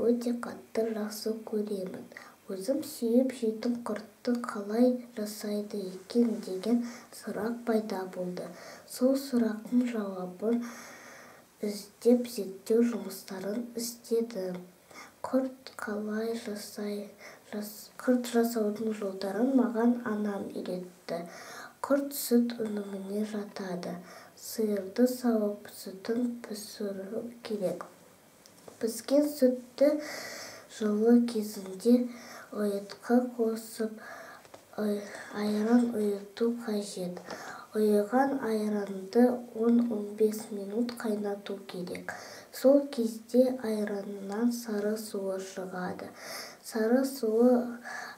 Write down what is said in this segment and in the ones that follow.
өте қатты жақсы көремін. Өзім сүйіп жейтін құртты қалай жасайды екен деген сұрақ пайда болды. Сол сұрақтың жауабын іздеп, зерттеу жұмыстарын істедім. Құрт қалай жасай, құрт жасаудың жолдарын маған анам үйретті. Құрт сүт өніміне жатады. Сиырды сауып, сүтін пісіру керек. Піскен сүтті жылы кезінде ұйытқы қосып, айран ұйыту қажет. Ұйыған айранды 10-15 минут қайнату керек. Сол кезде айраннан сары суы шығады. Сары суы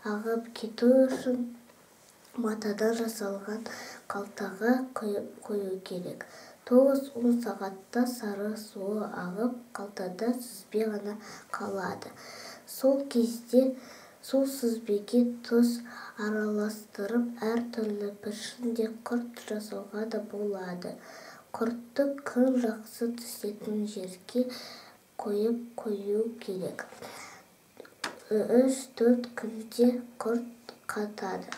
ағып кету үшін матадан жасалған қалтаға құйып қою керек. 9-10 сағатта сары суы ағып, қалтада сүзбе ғана қалады. Сол кезде сол сүзбеге тұз араластырып, әр түрлі пішінде құрт жасауға да болады. Құртты күн жақсы түсетін жерге қойып қою керек. 3-4 күнде құрт қатады.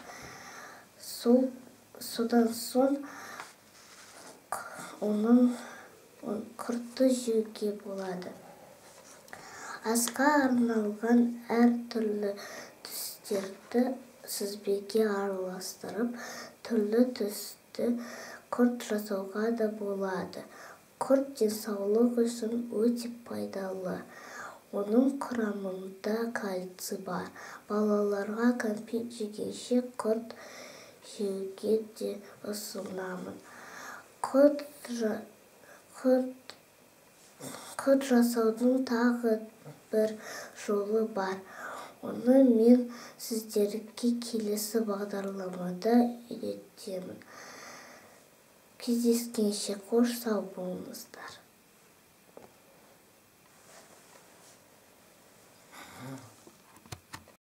Содан соң оның құртты жеуге болады. Асқа арналған әр түрлі түстерді сүзбеге араластырып, түрлі түсті құрт жасауға да болады. Құрт денсаулық үшін өте пайдалы. Оның құрамында кальций бар. Балаларға кәмпит жегенше құрт жеуге де ұсынамын. Құрт жасаудың тағы бір жолы бар. Оны мен сіздерге келесі бағдарламада үйретемін. Кездескенше қош, сау болыңыздар.